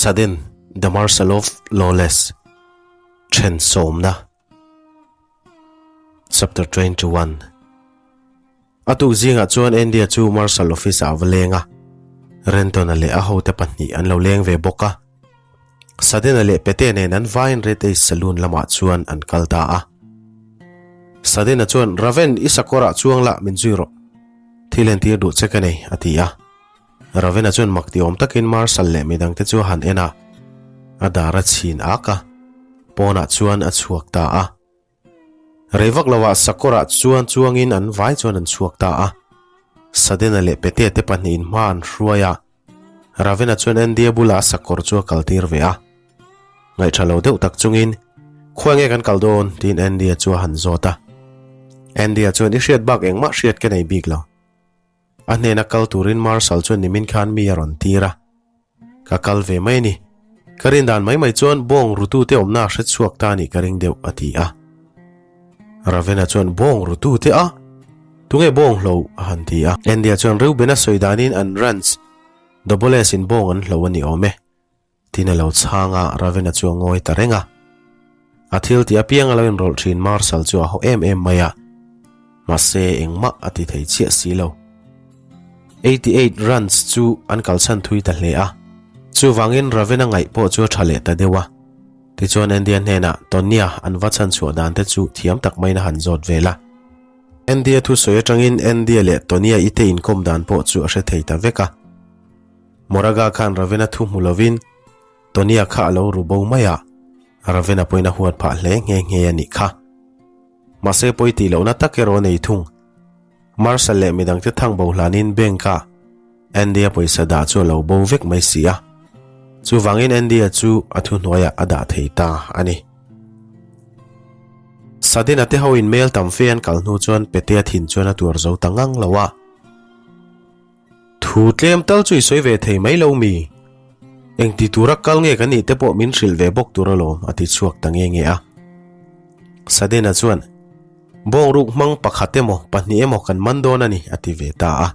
Sudden the Marshal of Lawless Then Sawmna Chapter 21 A tuk zingah chuan Andy-a chu Marshal office-ah a va leng a, Renton-a leh a hote pahnih an lo leng ve bawk a. Sudden-a leh Pete nen an vaiin Red Ace Saloon lamah chuan an kal ta a. Sudden-a chuan, Raven, i sakawrah chuang la, min zui rawh. Thil entir duh che ka nei, a ti a. Ravena chuan mak ti awm takin Marshal leh midangte chu a han en a, a dar a chhin ak a, pawnah chuan a chhuak ta a. Rei vak lovah sakawrah chuan chuangin an vai chuan an chhuak ta a. Sadena leh Petea te pahnihin hma an hruai a, Ravena chuan Andy-a bulah a sakawr chu a kaltir ve a. Ngaihṭha lo deuh tak chungin, Khawi nge kan kal dawn? tiin Andy-a chu a han zawt a. Andy-a chuan, I hriat bak engmah hriat ka nei bik lo. A hnena kal turin Marshal chuan nimin khan mi a rawn tir a. Ka kal ve mai a ni. Ka rin dan mai mai chuan bawng rutute awmna a hre chhuak ta a nih ka ring deuh, a ti a. Ravena chuan bawng rutute a? Tunge bawng hlo? a han ti a. Andy-a chuan Reuben-a sawi danin an ranch Doboles-in bawng an hlo a ni awm e. Tin a lo chhang a, Ravena chu a ngawi ta reng a. A thil tih apiang a lo inrawlh thin Marshal chu a haw em em mai a, mahse engmah a ti thei chiah si lo. 88 runs chu an kalchhan thui ta hle a, chuvangin Ravena ngaih pawh chu a tha leh ta deuh a. Tichuan Andy-a hnenah Tonya an va chhan chhuah dan te chu thiam tak maiin a han zawt vel a. Andy-a thusawi atangin Andy-a leh Tonya-i te inkawm dan pawh chu a hre thei ta vek a. Moraga khan Ravena thu hmu lovin Tonya kha a lo ru bo mai a, Ravena pawhin a huat phah hle nghe nghe a nih kha. Mahse pawi tih lohna tak erawh a nei thung. Marshal leh midangte thang bo hlanin bank-a Andy-a pawisa dah chu a lo bo vek mai si a. Chuvangin Andy-a chu a thuhnuaiah a dah thei ta a ni. Sadina te hoin mail tam fe an kal hnu chuan Petea thin chuan a tuar zo ta ngang lo a. Thu tlem tal chu i sawi ve thei mai lo mi? Engti tura kal nge kan nih te pawh min hrilh ve bawk tur alawm, a ti chhuak ta nge nge a. Sadena chuan, Bawngruk hmang pakhat emaw pahnih emaw kan man dawn a ni, a ti ve ta a.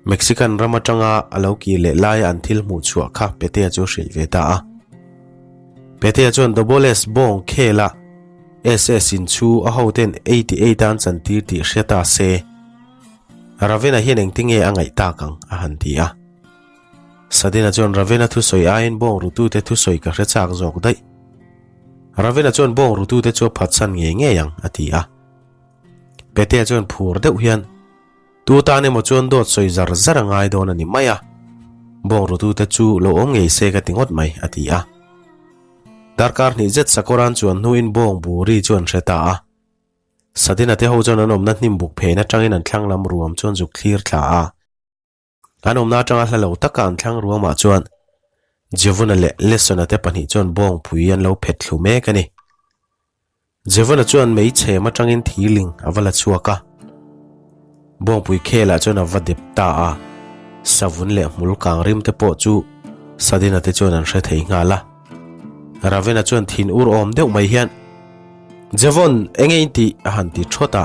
Mexican ram atanga a lo kir leh laia an thil hmuh chhuah kha Petea chu a hrilh ve ta a. Petea chuan Doboles bawng khela SS in chu a hoten 88 an chantir tih hria ta se, Ravena hian engtinge a ngaih tak ang? a han ti a. Sadina chuan Ravena thusawi aiin bawng rutute thusawi ka hre chak zawk daih. Ravena chuan bawng rutute chu a phatsan ngei ngei ang, a ti a. Petea chuan phur deuh hian, Tu tan emaw chuan dawt sawi zar zar a ngai dawn a ni mai a, bawng rutute chu lo awm ngei se ka ti ngawt mai, a ti a. Darkar hnih zet Sakoran chuan hnuin bawng buri chu an hre ta a. Sadina te ho chuan an awmna hnim buk phen atangin an thlang lam ruam chuan zuk thlir thla a. An awmna atanga hla lo taka an thlang ruamah chuan Jevuna leh Lesona te pahnih chuan bawngpui an lo phet thlu mek a ni. Jevuna chuan mei chhem atangin thiling a va la chhuak a. Bawngpui khelah chuan a va dep ta a. Savun leh hmul kang rim te pawh chu Sadina te chuan an hre thei nghal a. Ravena chuan thin ur awm deuh mai hian, Jevon, enge in tih? a han ti thawt a.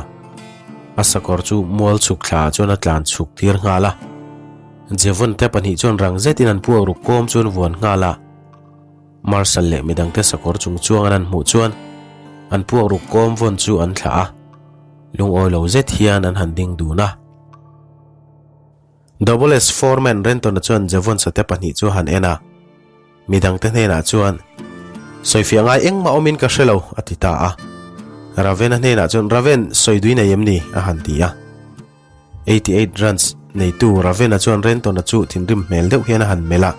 A sakawr chu mual chhuk thla chuan a tlan chhuk tir nghal a. Jevon te pahnih chuan rang zetin an puak ruk kawm chuan vuan nghal a. Marshal leh midangte sakawr chung chuang an han hmuh chuan an puak ruk kawm vawn chu an thlah a. Lungawi lo zet hian an han ding dun a. Double S Foreman Renton-a chuan Jevon sate pahnih chu a han en a. Midangte hnenah chuan, Sawifiah ngai engmah awmin ka hre lo, a ti ta a. Raven-a hnenah chuan, Raven, sawi dui nei em ni? a han ti a. 88 runs neitu Raven-a chuan Renton-a chu thinrim hmel deuh hian a han melh a.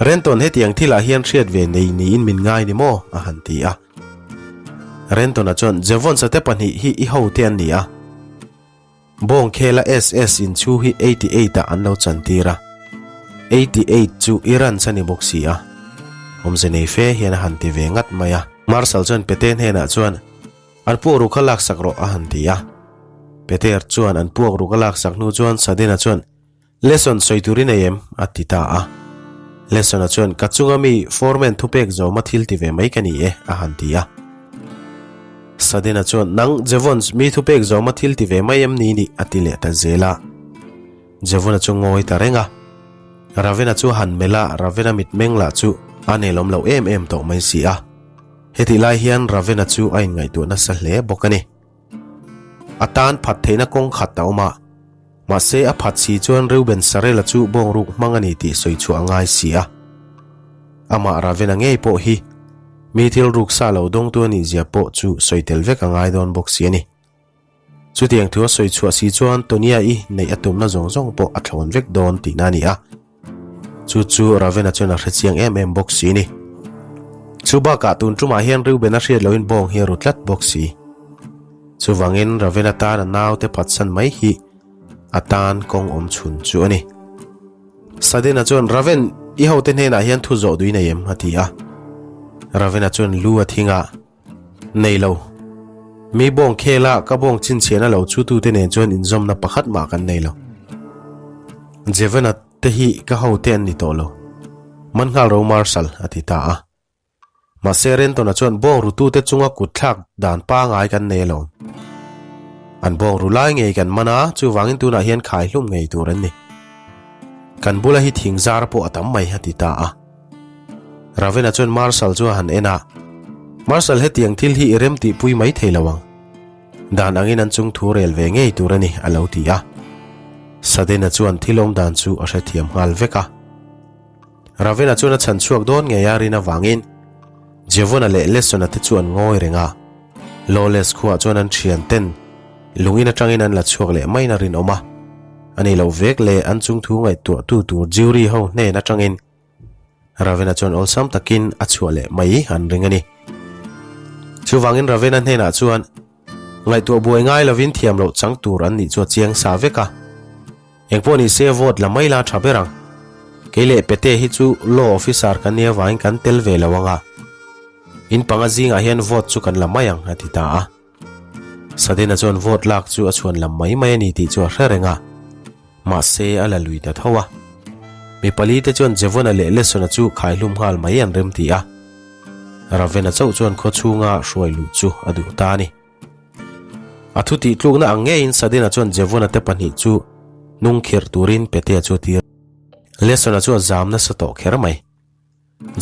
Renton, hetiang thilah hian hriat ve nei niin min ngai ni maw? a han ti a. Renton-a chuan, Jevon sate pahnih hi i hote an ni a. Bawngkhela SS in chu hi 88 ah an lo chantir a, 88 chu Iran a ni bawk si a, awmze nei fe hian a han ti ve ngat mai a. Marshal chuan Pete hnenah chuan, An puak ruk kha laksak rawh a han ti a. Peter chuan an puak ruk a laksak hnu chuan Sadena chuan, Lesson sawi tur i nei em? a ti ta a. Lesson-a chuan, Ka chunga mi foreman thupek zawma thil ti ve mai ka ni e, a han ti a. Sadena chuan, Nang, Jevons, mi thupek zawma thil ti ve mai em ni ni? a ti leh ta zel a. Jevon-a chu ngawi ta reng a. Ravena chu a han melh a, Ravena mitmeng lah chu a nelawm loh em em tawh mai si a. Hetih lai hian Ravena chu a inngaihtuah nasa hle bawk a ni. A tan phat theihna kawng khat a awm a, mahse a phat si chuan Reuben Sarela chu bawngruk hmang a ni tih sawi chhuah a ngai si a. Amah Ravena ngei pawh hi mi thil ruksa lo dawngtu a nihzia pawh chu sawi tel vek a ngai dawn bawk si a ni. Chutiang thu a sawi chhuah si chuan Tonia-i neih a tumna zawng zawng pawh a thlawn vek dawn tihna a ni a. Chu chu Ravena chuan a hre chiang em em bawk si ni. Chu bakah tun tumah hian Reuben a hriat loin bawng hi a ru tlat bawk si. Chuvangin Ravena tan a naute phatsan mai hi a tan kawng awm chhun chu a ni. Sadena chuan Raven, i hote hnenah hian thu zawh duin nei em? a ti a. Ravena chuan lu a thing a. Nei lo. Mi bawng khel a, ka bawng chhinchhiahna lo chu tute nen chuan inzawmna pakhat mah kan nei lo. Jevena te hi ka hote an ni tawh lo. Man nghal ro Marshal, a ti ta a. Mahse Renton-a chuan bawng rutute chunga kut thlak dan pangai kan nei alawm. An bawng ru lai ngei kan man a, chuvangin tunah hian khai hlum ngei tur an ni. Kan bula hi thing zar pawh a tam mai, a ti ta a. Ravena chuan Marshal chu a han en a, Marshal hetiang thil hi i rem tihpui mai thei lo ang. Dan angin an chung thu rel ve ngei tur a ni, a lo ti a. Sudden-a chuan thil awm dan chu a hrethiam nghal vek a. Ravena chuan a chhan chhuak dawn ngei a rin avangin Jevon-a leh Lesson-a te chu an ngawi reng a. Lawless khuaah chuan an thian ten lungin atangin an la chhuak leh maiin a rinawm a. A ni lo vek leh an chung thu ngaihtuahtu tur jury ho hnen atangin Ravena chuan awlsam takin a chhuah leh mai an ring a ni. Chuvangin Ravena hnenah chuan ngaihtuah buai ngai lovin thiam loh chang tur an nih chu a chiang sa vek a. Engpawh ni se vote la mai la tha ber ang. Kei leh Pete hi chu law officer kan nih avangin kan tel ve lo ang a. In panga zingah hian vote chu kan la mai ang a ti ta a. Sadena chuan vote lak chu a chhuan lam mai mai a ni tih chu a hre reng a. Mahse a la lui ta tho a. Mi pali te chuan Jevon-a leh Lesson-a chu khaihlum nghal mai an rem ti a. Raven-a chauh chuan khaw chhunga hruai luh chu a duh ta a ni. A thu tih tlukna ang ngeiin Sadena chuan Jevon-a te pahnih chu hnung khirh turin Pete-a chu a tir. Lesson-a chu a zam nasa tawh kher mai.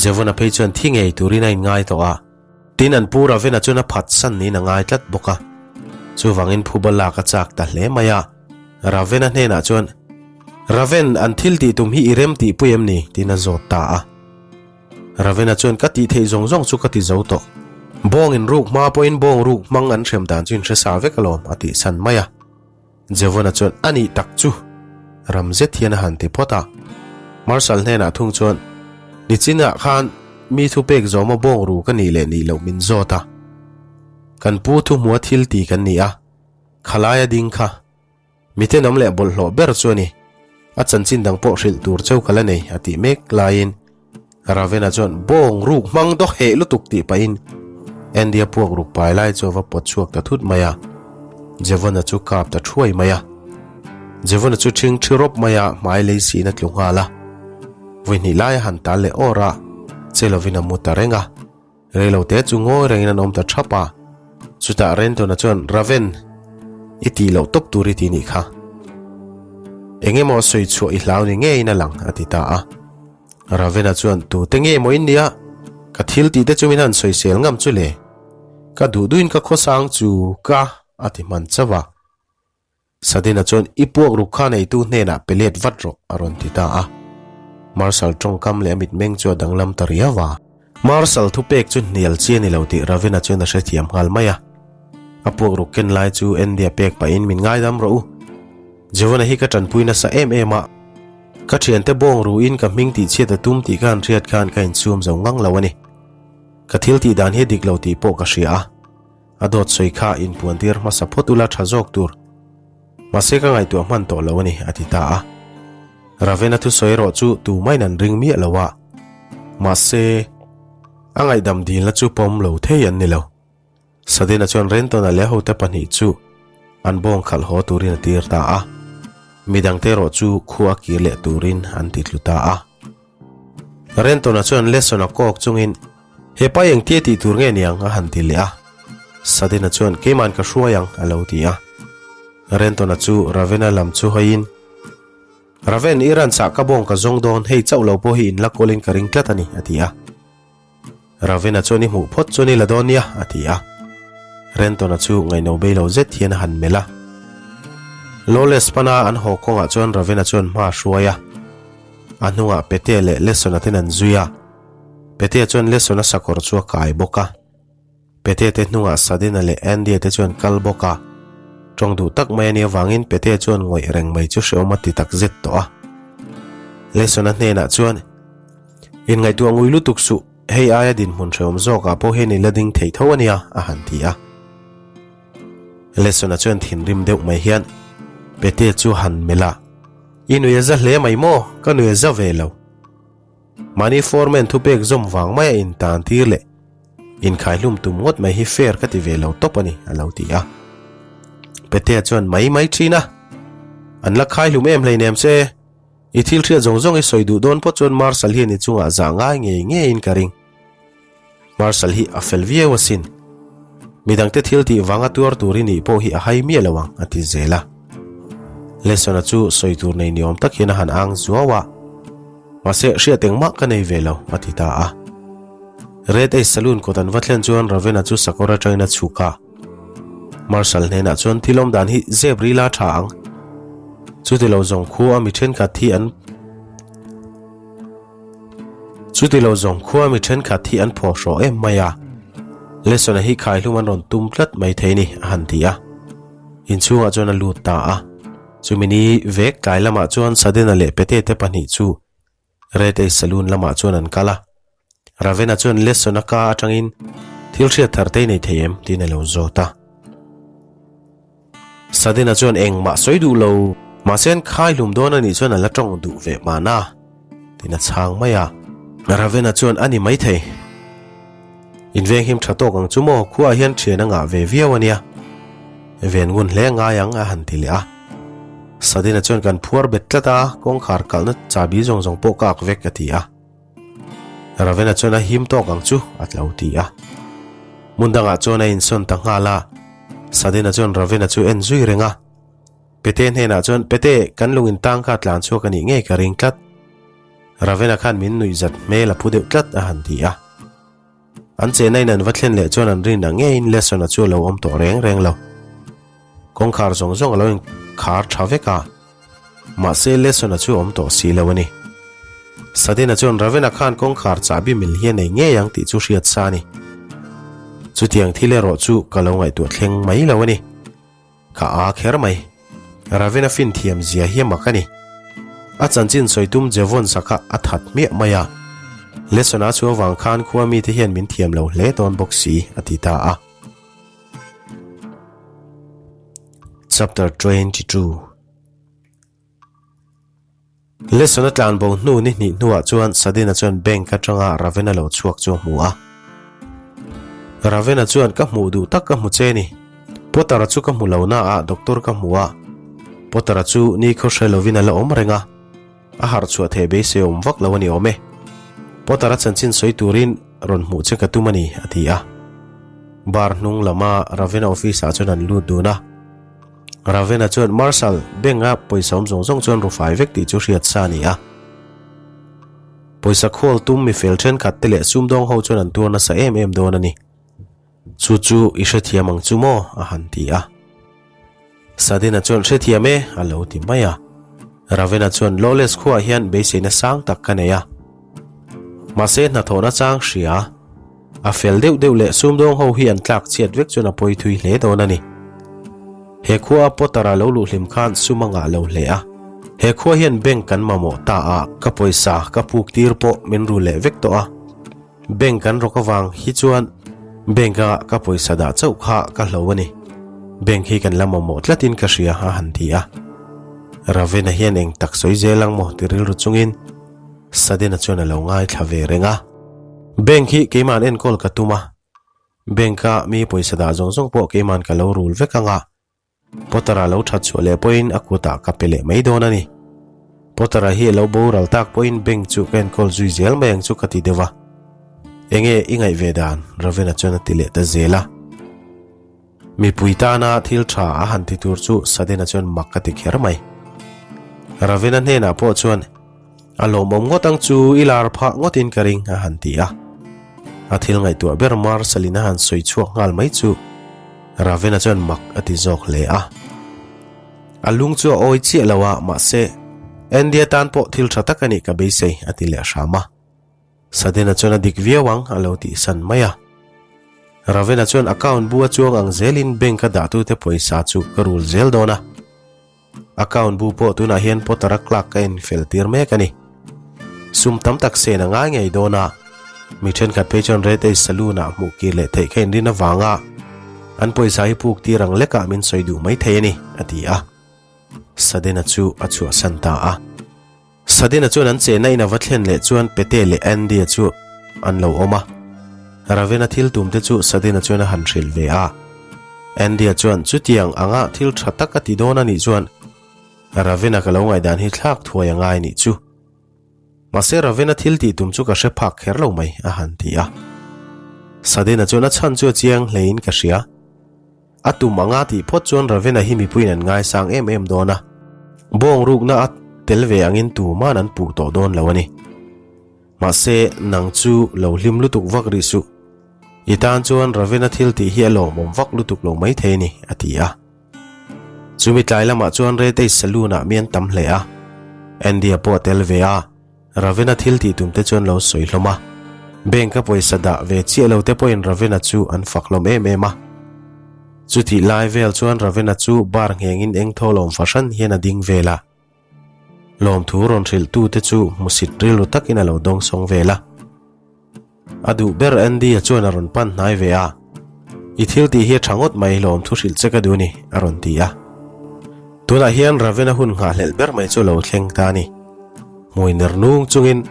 Jevon-a phei chuan thi ngei turin a inngai tawh a, tin an pu Raven-a chuan a phatsan niin a ngai tlat bawk a. Chuvangin phuba lak a chak ta hle mai a, Raven-a hnenah chuan, Raven, an thil tih tum hi i rem tih pui em ni? tiin a zawt ta a. Raven-a chuan, Ka tih theih zawng zawng chu ka ti zo tawh. Bawng inruk hma pawhin bawng ruk hmang an hrem dan chu inhre sa vek alawm, a tihchhan mai a. Jevon-a chuan a nih tak chu ram zet hian a han ti phawt a. Marshal hnenah thung chuan, Nichinah khan mi thupek zawma bawng ru ka nih leh nih loh min zawt a. Kan pu thuhmua thil ti kan ni a, khalaia ding kha. Mi tenawm leh bawlhhlawh ber chu a ni. A chanchin dang pawh hrilh tur cheu ka la nei a tih mek laiin Ravena chuan bawng ruk hmang dawk heh lutuk tih pahin Andy-a puak ruk pai lai chu a va pawt chhuak ta thut mai a, Jevon-a chu kap ta thuai mai a. Jevon-a chu ṭhing ṭhi rawp mai a, hmai lei siin a tlu nghal a. Vawi hnih lai a han tal leh awr a, che lovin a mu ta reng a. Reilote chu ngawi rengin an awm ta thap a. Chutah Renton-a chuan, Raven, i tih loh tawp tur i ti nih kha. Eng emaw sawi chhuah i hlau ni ngeiin a lang, a ti ta a. Raven-a chuan, Tute nge maw in nia? Ka thil tih te chu min han sawisel ngam chu le. Ka duh duhin ka khawsang chu ka, a ti hman chauh a. Sadina chuan, I puak ruk kha neitu hnenah pe let vat rawh, a rawn ti ta a. Marshal tawngkam leh a mitmeng chu a danglam ta riau a. Marshal thupek chu hnial chi a ni lo tih Ravina chuan a hrethiam nghal mai a. A puak ruk ken lai chu Andy-a pek pahin min ngaidam rawh u. Jevon-a hi ka tanpui nasa em em a. Ka thiante bawng ruin ka hming tihchhiat a tum tih ka han hriat khan ka inchhum zo ngang lo a ni. Ka thil tih dan hi a dik lo tih pawh ka hria a. A dawt sawi kha inpuan tir hmasa phawt ula tha zawk tur. Mahse ka ngaihtuah hman tawh lo a ni, a ti ta a. Ravena thusawi erawh chu tumahin an ring miah lo a. Mahse, a ngaihdam dilna chu pawm lo thei an ni lo. Sadina chuan Renton-a leh hote pahnih chu an bawng khalh haw turin a tir ta a. Midangte erawh chu khua kir leh turin an ti tlu ta a. Renton-a chuan Lesson-a kawk chungin, He pa engtia tih tur nge niang? a han ti leh a. Sadina chuan, Keiman ka hruai ang, a lo ti a. Renton-a chu Ravena lam chu hawiin, Raven, i ranchah ka bawng ka zawng dawn, hei chauh lo pawh hi in la kawlin ka ring tlat a ni, a ti a. Ravena chuan i hmuh phawt chuan i la dawn nia, a ti a. Renton-a chu ngaihno bei lo zet hian a han melh a. Lawless pana an haw kawngah chuan Ravena chuan hma a hruai a. A hnungah Pete leh Lesson-a ten an zui a. Pete chuan Lesson-a sakawr chu a kai bawk a. Pete te hnungah Sadina leh Andy-a te chuan kal bawk a. Tawng duh tak mai a nih avangin Pete chuan ngawih reng mai chu hrehawm a ti tak zet tawh a. Lesson-a hnenah chuan, Inngaihtuah ngui lutuk suh, hei aia dinhmun hrehawm zawkah pawh hian i la ding thei tho a nia, a han ti a. Lesson-a chuan thinrim deuh mai hian Pete chu han melh a, I nui a za hle mai maw? Ka nui a za ve lo. Mahni foreman thupek zawm vang maia intan tir leh inkhaihlum tum ngawt mai hi fair ka ti ve lo tawp a ni, a lo ti a. Petea chuan mai mai thin a, An la khaihlum em hleinem che, i thil hriat zawng zawng i sawi duh dawn pawh chuan Marshal hian i chungah zah ngai ngei ngeiin ka ring. Marshal hi a fel viau asin. Midangte thil tih vanga tuar tur i nih pawh hi a hai miah lo ang, a ti zel a. Lesson-a chu sawi tur nei niawm tak hian a han ang zuau a. Mahse, hriat engmah ka nei ve lo, a ti ta a. Red Ace Saloon kawt an va thlen chuan Raven-a chu sakawr atangin a chhuk a. Marshal hnenah chuan thil awm dan hi zep rila tha ang. Chuti lo zawng khua mi thenkhat hi an Chuti lo zawng khua mi thenkhat hi an phaw hrawh em mai a, Lesson-a hi khaihlum an rawn tum tlat mai thei ni, a han ti a. Inchhungah chuan a lut ta a. Chumi ni vek tlai lamah chuan Sadena leh Pete te pahnih chu Red Ace Saloon lamah chuan an kal a. Ravena chuan Lesson-a ka atangin thil hriat thar te i nei thei em? tiin a lo zawt a. Sadina chuan engmah sawi duh lo, mahse an khai hlum dawn a nih chuan a la tawng duh ve mahna, tiin a chhang mai a. Ravena chuan a ni maithei. Inveng him tha tawk ang chu maw, khuaah hian thian a ngah ve viau a nia. Ven ngun hle ngai ang a han ti leh a. Sadina chuan kan phuar bet tlat a, kawngkhar kalhna chabi zawng zawng pawh ka ak vek a ti a. Ravena chuan a him tawk ang chu a tlo ti a. Hmun dangah chuan a insawn ta nghal a. Sadina chuan Ravena chu en zui reng a. Pete hnenah chuan, Pete, kan lung intang kha tlan chhuak a nih ngei ka ring tlat. Ravena khan min nuih zat hmel a phu deuh tlat a han ti a. An chehna in an va thlen leh chuan an rin ang ngeiin Lesson-a chu a lo awm tawh reng reng lo. Kawngkhar zawng zawng a lo inkhar tha vek a. Mahse Lesson-a chu a awm tawh si lo a ni. Sadina chuan Ravena khan kawngkhar chahbi mil hi a nei ngei ang tih chu hriat sa a ni. Chutiang thil erawh chu ka lo ngaihtuah thleng mai lo a ni. Ka aa kher mai. Ravena fin thiam zia hi a mak a ni. A chanchin sawi tum Jevon sakha a that hmiah mai a. Lesson-a chu avang khan khua mite hian min thiam lo hle dawn bawk si, a ti ta a. Chapter 22 Lesson a tlan bo hnu ni hnih hnuah chuan Sadina chuan bank atanga Ravena lo chhuak chu a hmu a. Ravena chuan ka hmuh duh tak ka hmu che ni. Potter-a chu ka hmu lo na a, doctor ka hmu a. Potter-a chu ni khaw hre lovin a la awm reng a. A harh chhuah thei beisei awm vak lo a ni awm e. Potter-a chanchin sawi turin rawn hmuh che ka tum a ni, a ti a. Bar hnung lama Ravena office-ah chuan an lut dun a. Ravena chuan Marshal, bank-a pawisa awm zawng zawng chuan rufai vek tih chu hriat sa a ni a. Pawisa khawl tum mi fel thenkhat te leh sumdawng ho chuan an tuar nasa em em dawn a ni. Chu chu i hrethiam ang chu maw? a han ti a. Sadina chuan hrethiam e a lo ti mai a. Ravena chuan Lawless khuaah hian beiseina sang tak ka nei a. Mahse hnathawhna chang hria. A fel deuh deuh leh sumdawng ho hi an tlak chhiat vek chuan a pawi thui hle dawn a ni. He khua a Potter-a lo luh hlim khan sum a ngah lo hle a. He khua hian bank kan mamawh ta a, ka pawisa ka puk tir pawh min ru leh vek tawh a. Bank kan rawk avang hi chuan bank a ka pawisa dah chauh kha ka hlo a ni. Bank hi kan la mamawh tlatin ka hria a han ti a. Ravena hian eng tak sawi zel ang maw ti rilru chungin Sudden-a chuan a lo ngaithla ve reng a. Bank hi keima'n enkawl ka tum a, bank-a mi pawisa dah zawng zawng pawh keima'n ka lo rul vek ang a, Potter-a lo that chhuah leh pawhin a kutah ka pe leh mai dawn a ni. Potter-a hi a lo boral tak pawhin bank chu ka enkawl zui zel mai ang chu ka ti deuh a. Enge i ngaih ve dan? Raven-a chuan a ti leh ta zel a. Mipui tana thil tha a han ti tur chu Sudden-a chuan mak a ti kher mai. Ravena hnenah pawh chuan, A lawmawm ngawt ang chu i lar phah ngawtin ka ring, a han ti a. A thil ngaihtuah ber Marshall-in a han sawi chhuak nghal mai chu Ravena chuan mak a ti zawk hle a. A lung chu a awi chiah lo a, mahse, Andy-a tan pawh thil tha tak a nih ka beisei, a ti leh hram a. Sudden-a chuan a dik viau ang, a lo tihsan mai a. Ravena chuan account bu a chuang ang zelin bank-a dahtute pawisa chu ka rul zel dawn a. Account bu pawh tunah hian Potter-a clerk ka infel tir mek a ni. Sum tam tak sen a ngai ngei dawn a, mi thenkhat phei chuan Red Ace Saloon-ah hmuh kir leh theih kha inrin avanga an pawisa hi puk tir ang lekah min sawi duh mai thei a ni, a ti a. Sudden-a chu a chhuahsan ta a. Sudden-a chuan an chenna in a va thlen leh chuan Pete leh Andy-a chu an lo awm a. Raven-a thil tum te chu Sudden-a chuan a han hrilh ve a. Andy-a chuan chutiang anga thil tha tak a ti dawn a nih chuan Raven-a ka lo ngaihdan hi thlak thuai a ngai nih chu. Mahse Raven-a thil tih tum chu ka hre phak kher lo mai, a han ti a. Sudden-a chuan a chhan chu a chiang hlein ka hria. A tum anga tih phawt chuan Ravena hi mipuiin an ngaisang em em dawn a, bawng rukna a tel ve angin tuman an puh tawh dawn lo a ni. Mahse, nang chu lo hlim lutuk vak rih suh. I tan chuan Ravena thil tih hi a lawmawm vak lutuk lo maithei a ni, a ti a. Chumi tlai lamah chuan Retei Saloon-ah mi an tam hle a, Andy-a pawh a tel ve a. Ravena thil tih tum te chuan lo sawi hlawm a, bank a pawisa dah ve chiah lo te pawhin Ravena chu an fak hlawm em em a. Chutih lai vel chuan Ravena chu bar nghengin eng thaw lawm fahran hian a ding vel a. Lawmthu rawn hrilh tu te chu hmusit rilru takin a lo dawngsawng vel a. A duh ber Andy-a chuan a rawn pan hnai ve a, I thil tih hi a tha ngawt mai, lawmthu hrilh che ka duh ni, a rawn ti a. Tunah hian Raven-a hun nghahhlelh ber mai chu a lo thleng ta a ni. Hmui ner nung chungin,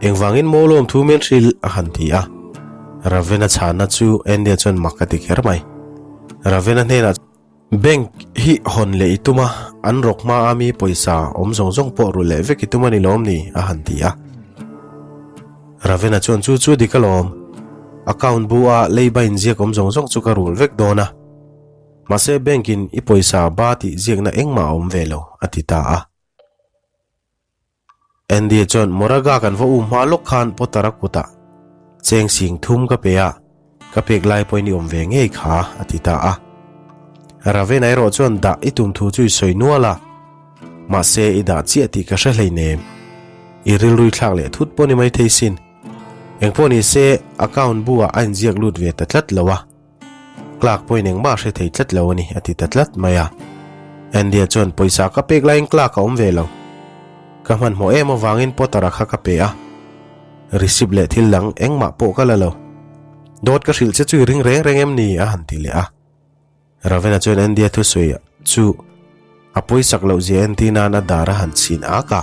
Engvangin maw lawmthu min hrilh? a han ti a. Raven-a chhanna chu Andy-a chuan mak a ti kher mai. Raven-a hnenah. Bank hi hawn leh i tum a, an rawk hma a mi pawisa awm zawng zawng pawh rulh leh vek i tum a ni lawm ni? a han ti a. Ravena chuan chu chu dik alawm, account bu a leiba inziak awm zawng zawng chu ka rulh vek dawn a, mahse bank in i pawisa ba tih ziakna engmah a awm ve lo, a ti ta a. Andy chuan Moraga kan va um hma lawk khan Potter-a kutah cheng sing thum ka pe a, ka pek lai pawhin i awm ve ngei kha, a ti ta a. Ravena erawh chuan dah i tum thu chu i sawi nual a, mahse i dah chiah tih ka hre hleinem. I rilrui thlak leh thut pawh ni maithei sin. Engpawh ni se account bu ah a inziak lut ve ta tlat lo a. Clark pawhin engmah a hre thei tlat lo a ni, a ti ta tlat mai a. Andy-a chuan pawisa ka pek laiin Clark a awm ve lo. Ka hmanhmawh em avangin Potter-a kha ka pe a. Receipt leh thil dang engmah pawh ka la lo. Dawt ka hrilh che chu i ring reng reng em ni? a han ti leh a. Ravena chuan Andy-a thusawi chu a pawisak loh zia entir nan a dar a han chhin ak a.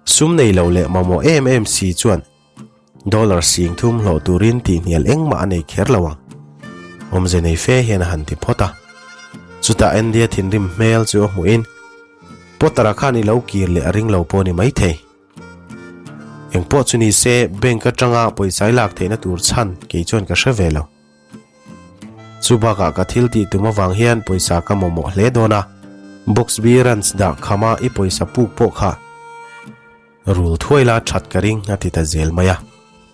Sum nei lo leh mamawh em em si chuan Dollar sing thum hlawh turin tihhnial engmah a nei kher lo ang. Awmze nei fe hian a han ti phawt a. Chutah Andy-a thinrim hmel chu a hmuhin, Potter-a khan i lo kir leh a ring lo pawh a ni maithei. Engpawh chu ni se, bank atanga pawisa i lak theihna tur chhan kei chuan ka hre ve lo. Chu bakah ka thil tih tum avang hian pawisa ka mamawh hle dawn a, Box B runs dah khama i pawisa puk pawh kha Rul thuai la that ka ring a ti ta zel mai a.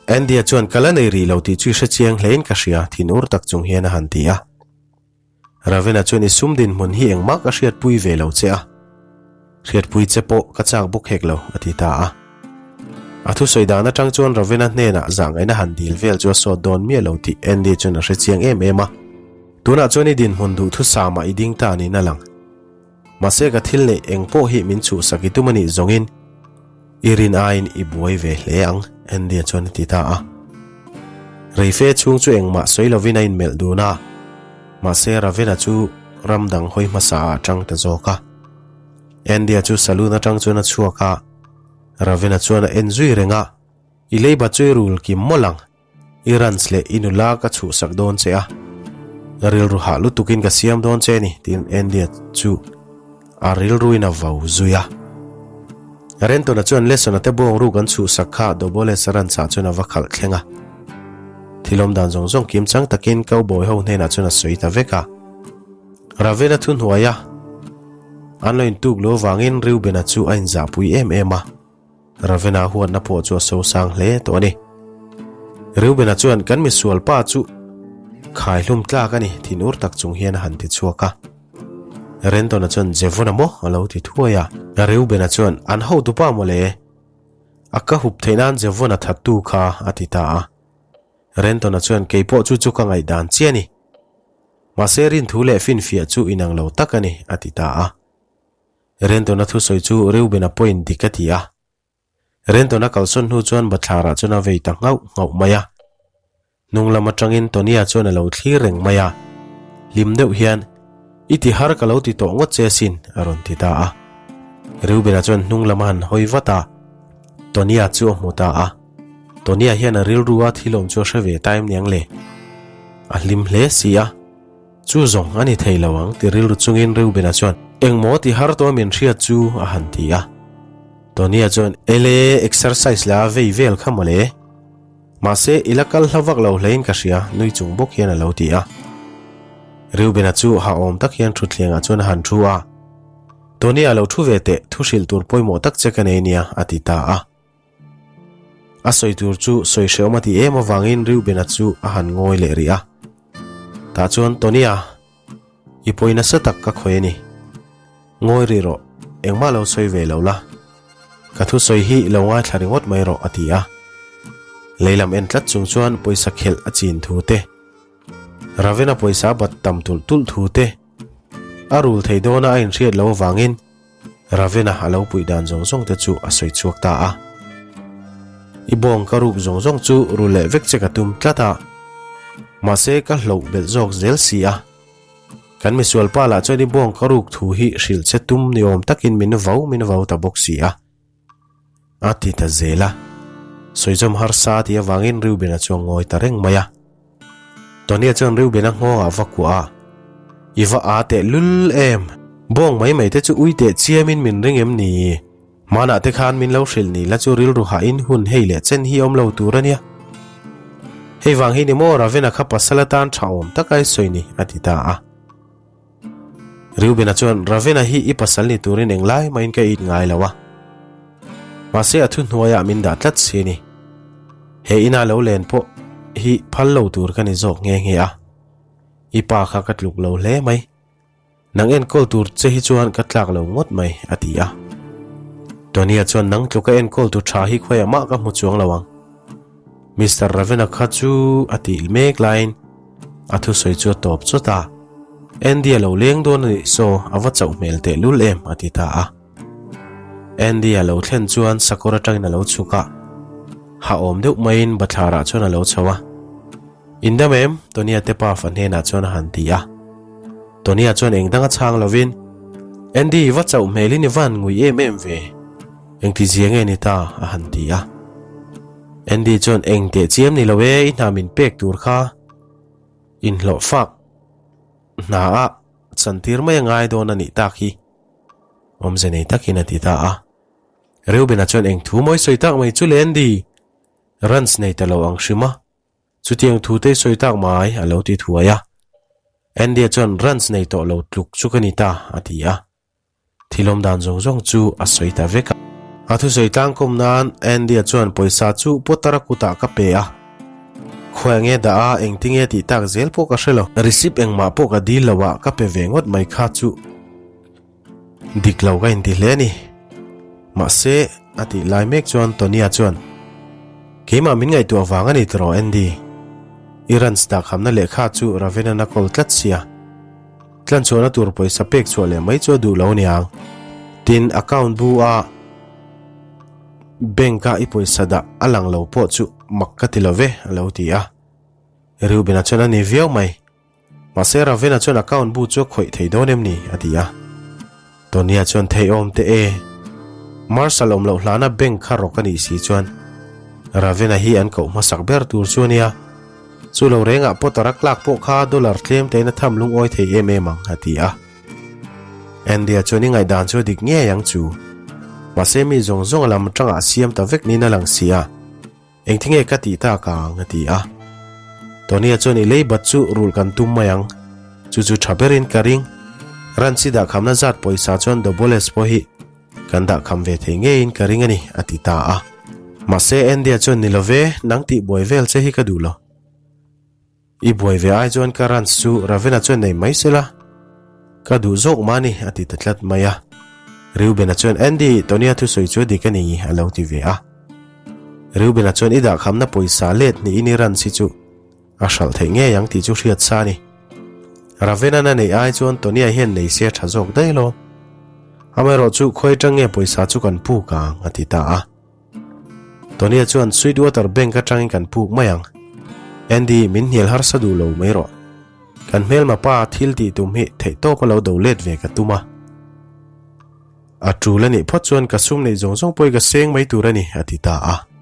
Andy-a chuan ka la nei rih lo tih chu i hre chiang hlein ka hria, thin ur tak chung hian a han ti a. Ravena chuan i sum dinhmun hi engmah ka hriatpui ve lo che a, hriatpui che pawh ka chak bawk hek lo a ti ta a. A thusawi dan atang chuan Ravena hnenah zahngaihna han dil vel chu a sawt dawn miah lo tih Andy chuan a hre chiang em em a. Tunah chuan i dinhmun duhthusam ah i ding ta niin a lang. Mahse ka thil neih eng pawh hi min chhuhsak i tum a nih zawngin i rin aiin i buai ve hle ang, Andy-a chuan a ti ta a. Reife chhung chu engmah sawi lovin a inmelh dun a, mahse Ravena chu ram dang hawi hmasa ah a tang ta zawk a. Andy-a chu saloon atang chuan a chhuak a, Ravena chuan a en zui reng a, I leiba chu i rul kim mawlh ang. I runs leh i nula ka chhuhsak dawn che a, rilru hah lutukin ka siam dawn che a ni, tiin Andy-a chu a rilruin a vau zui a. Renton-a chuan Lesson-a te bawng ruk an chhuhsak kha Doboles-a runs-ah chuan a va khalh thleng a. Thil awm dan zawng zawng kim chang takin cowboy ho hnenah chuan a sawi ta vek a. Raven-a thuhnuaia. An lo intuk lo avangin Reubena chu a inzahpui em em a. Ravena huatna pawh chu a sosang hle tawh a ni. Reubena chuan kan misual pa chu khaihlum tlak a ni thinur tak chung hian a han ti chhuak a. Rentona chuan Jevona maw a lo ti thuai a. Reubena chuan an hotupa mawle a ka hup theih nan Jevona thattu kha a ti ta a. Rentona chuan kei pawh chu chu ka ngaihdan chiah a ni. Mahse rinthu leh finfiah chu inang lo tak a ni a ti ta a. Rentona thusawi chu Reubena pawhin dik a ti a. Rentona kalsawn hnu chuan bathlarah chuan a vei ta nghauh nghauh mai a. Hnung lam atangin Tonia chuan a lo thlir reng mai a. Hlim deuh hian, I ti har ka lo ti tawh ngawt che asin, a rawn ti ta a. Reubena chuan hnung lam a han hawi vat a, Tonia chu a hmu ta a. Tonia hian a rilru a thil awm chu a hre ve ta em niang le? A hlim hle si a. Chu zawng a ni thei lo ang ti rilru chungin Reubena chuan, Engmaw ti har tawh min hriat chu a han ti a. Tonia chuan, Ele, exercise la vei vel kha mawle. Mahse, i la kal hla vak lo hlein ka hria, nui chung bawk hian a lo ti a. Reubena chu hahawm tak hian thutthlengah chuan a han thu a. Tonia lo thu ve teh, thu hrilh tur pawimawh tak che ka nei nia, a ti ta a. A sawi tur chu sawi hrehawm a ti em avangin Reubena chu a han ngawi leh rih a. Tah chuan Tonia, i pawi nasa tak ka khawi a ni. Ngawi rih rawh, engmah lo sawi ve lo la. Ka thusawi hi lo ngaithla ringawt mai rawh a ti a. Lei lam en tlat chung chuan pawisa khelh a chin thu te, Ravena pawisa bat tam tulh tulh thu te, a rul thei dawna a inhriat lo avangin Ravena a lo puih dan zawng zawng te chu a sawi chhuak ta a. I bawng ka ruk zawng zawng chu ru leh vek che ka tum tlat a, mahse ka hloh belh zawk zel si a. Kan misual pa lah chuan i bawng ka ruk thu hi hrilh che tum ni awm takin min vau min vau ta bawk si a. A ti ta zel a. Sawizawm harsa tih avangin Reubena chu a ngawi ta reng mai a. Tonia chuan Reubena nghawngah va kuah a, I va â teh lul em? Bawng mai mai te chu ui teh chiamin min ring em ni? Hmanah te khan min lo hrilh ni la chu rilru hahin hun hei leh chen hi awm lo tur a nia. Hei vang hi ni maw Ravena kha pasal atan tha awm taka i sawi ni a ti ta a. Reubena chuan Ravena hi i pasal ni turin englai mahin ka it ngai lo a. Mahse a thuhnuaiah min dah tlat si a ni. He ina lo len pawh hi phal lo tur ka ni zawk nghe nghe a. I pa kha ka tluk lo hle mai. Nang enkawl tur che hi chuan ka tlak lo ngawt mai, a ti a. Tonia chuan nang tluka enkawl tur tha hi khawiah mah ka hmu chuang lo ang. Mister Ravena kha chu a tih mek laiin a thusawi chu a tawp chawt a. Andy a lo leng dawn a nih saw a va chauh hmel teh lul em, a ti ta a. Andy a lo thlen chuan sakawr atangin a lo chhuk a. Hahawm deuh maiin bathlarah chuan a lo chho a. In dam em? Tonia te pa fa hnenah chuan a han ti a. Tonia chuan eng dang a chhang lovin, Andy, va chauh hmelin i van ngui em em ve. Engti zia nge ni ta? a han ti a. Andy chuan eng teh chiam ni lo e, i hna min pek tur kha inhlawh fak hna a chantir mai a ngai dawn a nih tak hi awmze nei takin a ti ta a. Reubena chuan eng thu mawi sawi tak mai chu le Andy? Runs nei ta lo ang hrim a. Chutiang thu te sawi tak mai a lo ti thuai a. Andy-a chuan runs nei tawh lo tluk chu ka ni ta a ti a. Thil awm dan zawng zawng chu a sawi ta vek a. A thusawi tlangkawm nan Andy-a chuan pawisa chu Potter-a kutah ka pe a. Khawi nge dah a, engtinge tih tak zel pawh ka hre lo. Receipt engmah pawh ka dil lo a, ka pe ve ngawt mai kha chu dik lo ka inti hle a ni. Mahse, a tih lai mek chuan Tonya chuan, Keimah min ngaihtuah vang a ni tiraw Andy? I runs dahkhamna lehkha chu Raven-a'n a kawl tlat sia. Tlanchhuahna tur pawisa pek chhuah leh mai chu a duh lo niang. Tin, account bu a bank a i pawisa dah a lang lo pawh chu mak ka ti lo ve, a lo ti a. Reuben-a chuan a ni viau mai. Mahse Raven-a chuan account bu chu a khawih thei dawn em ni? a ti a. Tonya chuan theiawm teh e. Marshal awm loh hlana bank kha rawk a nih si chuan Raven-a hi an koh hmasak ber tur chu a nia. Chu lo rengah Potter-a clerk pawh kha dollar tlem tein a tham lungawi thei em em ang, a ti a. Andy-a chuan i ngaihdan chu a dik ngei ang chu. Mahse mi zawng zawng a lam atangah a siam ta vek niin a lang si a. Engtinge ka tih tak ang? a ti a. Tony-a chuan i leibat chu rulh kan tum mai ang. Chu chu tha berin ka ring. Ranch i dahkhamna zat pawisa chuan Doboles pawh hi kan dahkham ve thei ngeiin ka ring a ni, a ti ta a. Mahse, Andy-a chuan ni lo ve, nang tih buai vel che hi ka duh lo. I buai ve ai chuan ka ranch chu Ravena chuan nei mai se la, ka duh zawk mah a ni, a ti ta tlat mai a. Reuben-a chuan, Andy, Tony-a thusawi chu a dik a ni, a lo ti ve a. Reuben-a chuan, I dahkhamna pawisa let hnihin i ranch hi chu a hralh theih ngei ang tih chu hriat sa a ni. Ravenan a neih ai chuan Tonya hian nei se a tha zawk daih lo. Amaherawh chu khawi atang nge pawisa chu kan puk ang a ti ta a. Tonya chuan Sweetwater Bank atangin kan puk mai ang. Andy, min hnial harsa duh lo mai rawh. Kan hmelma pa thil tih tum hi theihtawp a lo do let ve ka tum a. A tul a nih phawt chuan ka sum neih zawng zawng pawh i ka seng mai tur a ni a ti ta a.